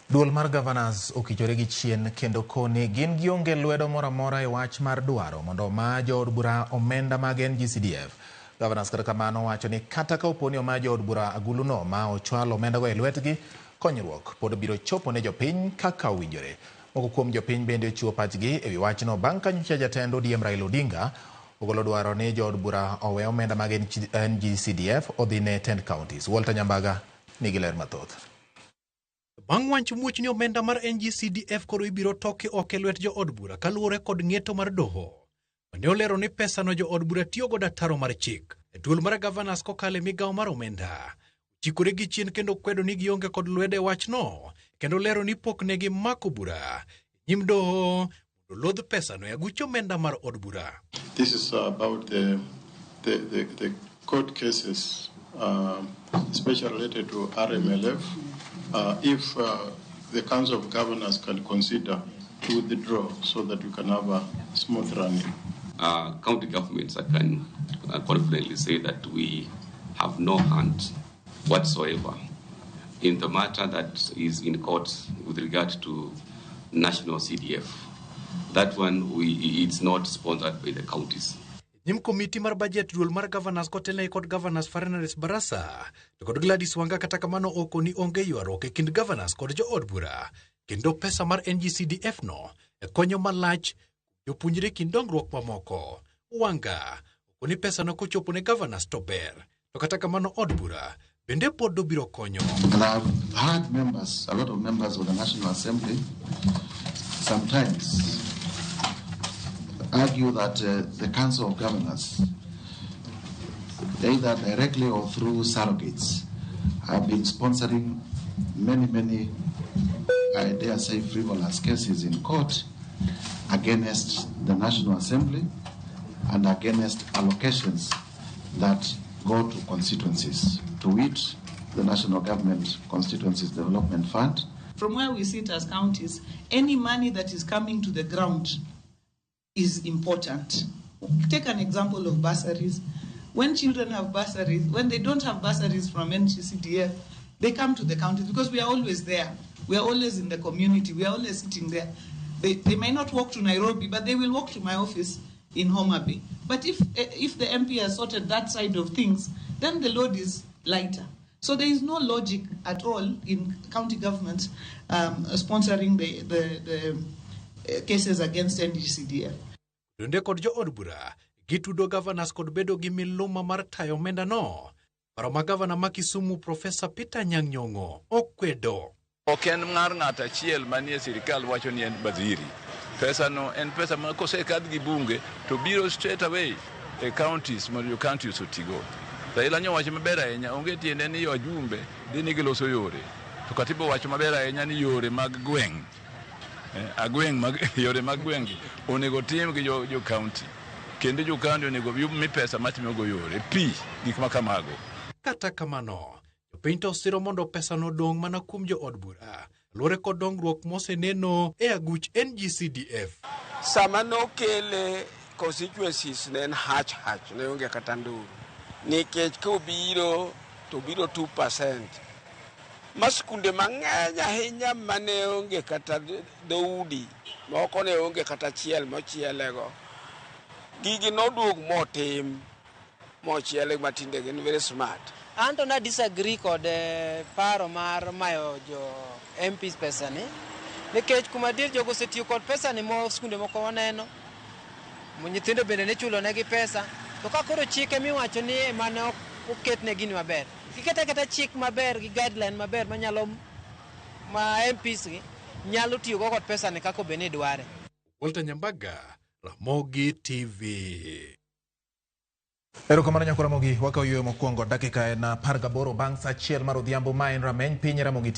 Duol mar Governors okichore gi chien kendo koni gin gionge lwedo moro amora e wach mar dwaro mondo oma jood bura omenda mag NGCDF. Governors kata kamano wacho ni kata ka opo ni oma jood bura aguluno ma ochwal omendago e lwetgi, konyruok pod biro chopo ne jopiny kaka owinjore. Moko kuom jopiny bende ochiwo pachgi e wi wachno bang' ka nyocha jatend ODM Raila Odinga ogolo dwaro ni jood bura owe omenda mag NGCDF odhi ne tend counties. Walter Nyambaga nigi ler mathoth. Bang' wancho muoch ni omenda mar NGCDF koro ibiro toki oko e lwet jood bura kaluwore kod ng'eto mar doho. Mane olero ni pesano jood bura tiyo godo ataro mar chik. E duol mar Governors kokalo e migawo mar omenda. Ochikore gi chien kendo kwedo ni gionge kod lwedo e wachno kendo lero ni pok ne gimako bura e nyim doho mondo olodh pesano e aguch omenda mar od bura. This is about the court cases, especially related to RMLF. If the Council of Governors can consider to withdraw so that we can have a smooth running. County governments, I can confidently say that we have no hand whatsoever in the matter that is in court with regard to national CDF. That one, it's not sponsored by the counties. Nyim komiti mar budget, duol mar Governors kotelne kod Governors Fernandes Barasa to kod Gladys Wanga kata kamano oko ni onge ywaruok e kind Governors kod jood bura kendo pesa mar NGCDF no e konyo malach jopuonjre kind dongruok mamoko. Wanga oko ni pesa no kochopo ne Governors to ber, to kata kamano od bura bende pod obiro konyo. And I've heard members, a lot of members of the National Assembly, sometimes argue that the Council of Governors, either directly or through surrogates, have been sponsoring many, many, I dare say, frivolous cases in court against the National Assembly and against allocations that go to constituencies, to wit, the National Government Constituencies Development Fund. From where we sit as counties, any money that is coming to the ground is important. Take an example of bursaries. When children have bursaries, when they don't have bursaries from NGCDF, they come to the counties because we are always there. We are always in the community. We are always sitting there. They may not walk to Nairobi, but they will walk to my office in Homa Bay. But if the MP has sorted that side of things, then the load is lighter. So there is no logic at all in county governments sponsoring the cases against NGCDF. Bende kod jood bura gitudo governors kod bedo gi miluma mar tayo omenda no. Paro ma gavana ma Kisumu Profesa Peter Anyang' Nyong'o okwedo. Ok en mar ng'ato achiel manie sirikal wacho ni en waziri. Pesa no en pesa ma kosekadh gi bunge to biro straight away e counties mondo jo counties otigo. Raila nyowacho maber ahinya, onge tiende ni wajumbe dhi ni giloso yore. To katiba owacho maber ahinya ni yore mag gweng' agweng' mag yore mag gweng' gi onego tim gi jo county. Kendo jo county onego mi pesa matimogo yore, pi, gik ma kamago. Kata kamano, jopiny to siro mondo pesano odong' mana kuom jood bura luwore kod dongruok moseneno e aguch NGCDF. Sama nokele constituencies ne en hach hach, ne onge kata nduru nikech kobiro to biro 2% ma skunde mang'eny ahinya mane onge kata dhoudi moko ne onge kata chiel mochielego. Gigi noduog motim mochiele matinde gin very smart. Anto na disagree kod paro mar mayo jo MPs pesa ni nikech kuom adier jogo osetiyo kod pesa ni mo skunde moko waneno nyithindo bende ne chulo negi pesa, to ka koro chike miwacho ni emane ok oketne gini maber, giketa keta chik maber gi guideline maber manyalo ma MPs gi nyalo tiyogo kod pesa ni kaka obed ni dware. Walter Nyambaga, Ramogi TV. Erokamano nyakora Ramogi, wakawo yueyo mokwongo dakika en 18 bang' sa 1 mar odhiambo. Ma en Rameny Piny Ramogi.